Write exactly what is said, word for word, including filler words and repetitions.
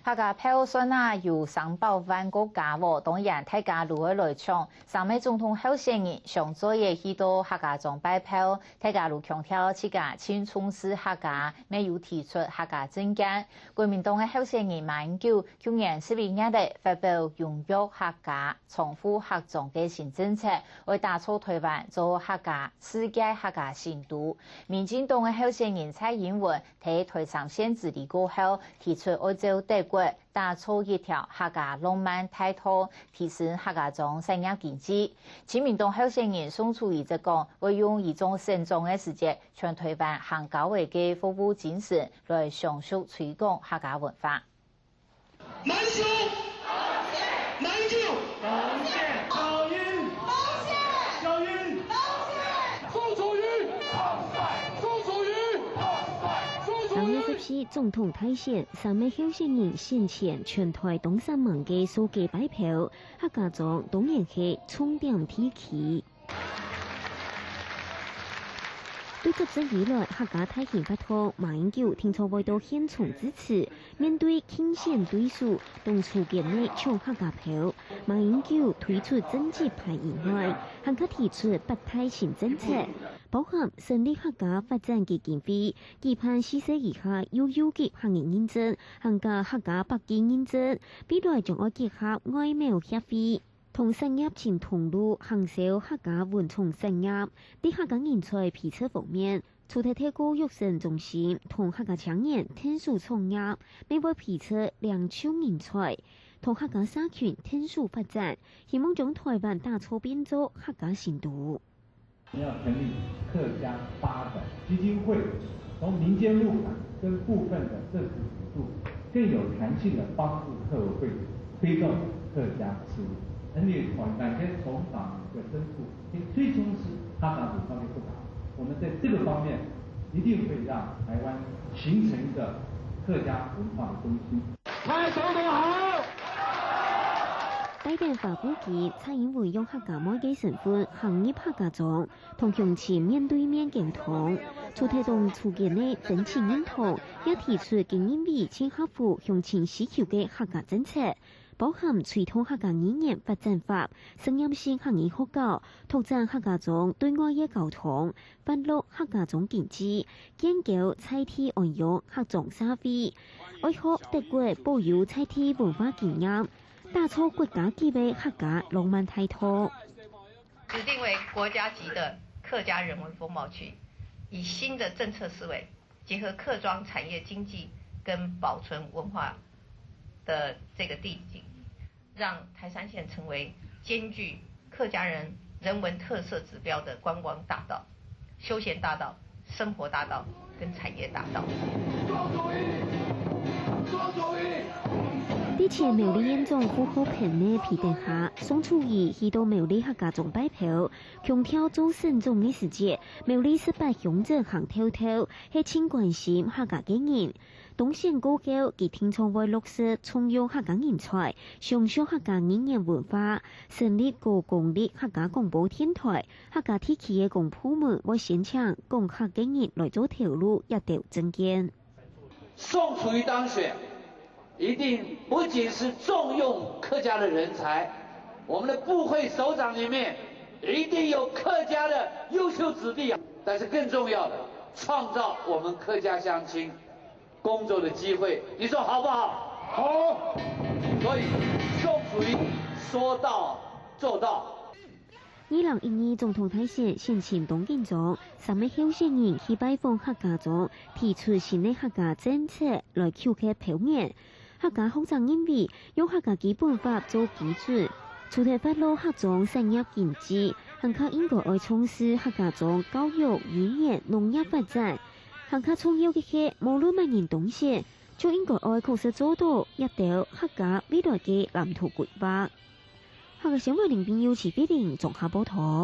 客家票算啊有三百萬個價哦，當然大家都會來搶。三位總統候選人相繼仔去到客家庄拜票，大家都強調自家盡重視客家，乜有提出客家政見。國民黨个候選人馬英九舊年十一月仔發表榮耀客家、 重富客庄个新政策，愛打造臺灣做客家、世界客家新都。民進黨个候選人蔡英文在台三線之旅過後，提出愛照德國打造一條客家浪漫大道，提升客家庄產業經濟。親民黨候選人宋楚瑜則講，愛用一眾省長个時節，全臺灣行交仔个服務精神來相續推廣客家文化。 馬英九！馬英九！小英！小英！宋楚瑜！宋楚瑜！宋楚瑜！三月十四總統大選，三位候選人先前全臺東三縣个掃街拜票，客家庄當然係重點地區。 對執政以來，客家大型活動，馬英九定著會到現場支持。面對競選對手，當初間仔搶客家票，馬英九推出政績牌以外，還較提出八大新政策，包含成立客家發展基金會、舉辦四歲以下幼幼級客語認證，還加客家百技認證，未來將愛結合外貿協會， 同產業尋通路，行銷客家文創產業。在客家人才培植方面，除忒透過育成中心同客家青年𢯭手創業，乜會培植領袖人才，同客家社群𢯭手發展，希望將臺灣打造變做客家新都。 我們要成立客家發展基金會，從民間募款跟部分的政府補助，更有彈性的幫助客委會推動客家事務。恩典團大家從長的深處，去推動是他拿主方面不打。我們在這個方面一定會讓台灣形成一個客家文化的中心。蔡總統好！ 拜登發布會，蔡英文用客家妹个身份行入客家庄，同鄉親面對面溝通。除忒當初間个爭取認同，也提出更認為盡合乎鄉親需求个客家政策，包含推動客家語言發展法、實驗性客語學校、拓展客家庄對外个溝通、 發展客家庄經濟，建構在地安養客庄社會，愛學德國保有在地文化經驗，打造國家級个客家浪漫大道。指定為國家級的客家人文風貌區，以新的政策思維，結合客庄產業經濟跟保存文化的這個地景， 讓台三線成為兼具客家人人文特色指標的觀光大道、休閒大道、生活大道跟產業大道。在前苗栗縣長傅浩平个陪同下，宋楚瑜去到苗栗客家庄拜票，強調做省長个時節，苗栗十八鄉鎮行透透，係盡關心客家个人。 當選過後，佢定著會落實重用客家人才，上修客家語言文化，成立高功率客家廣播電臺，客家地區个公部門會先請講客个人來做頭路，這兜政見。宋楚瑜當選，一定不僅是重用客家的人才，我們的部會首長裡面一定有客家的優秀子弟啊。但是更重要的，創造我們客家鄉親 工作的機會，你說好不好？好。所以宋楚瑜說到做到。二零一二總統大選選情當緊張，三位候選人去拜訪客家庄，提出新个客家政策來求得票源。客家學者認為，用客家基本法做基準，除忒發展客庄產業經濟，還較應該愛重視客家庄教育、語言、農業發展， 還較重要个係，無論麼人當選，就應該愛確實做到這兜客家未來个藍圖規劃。客家新聞林冰友、徐慧玲綜合報導。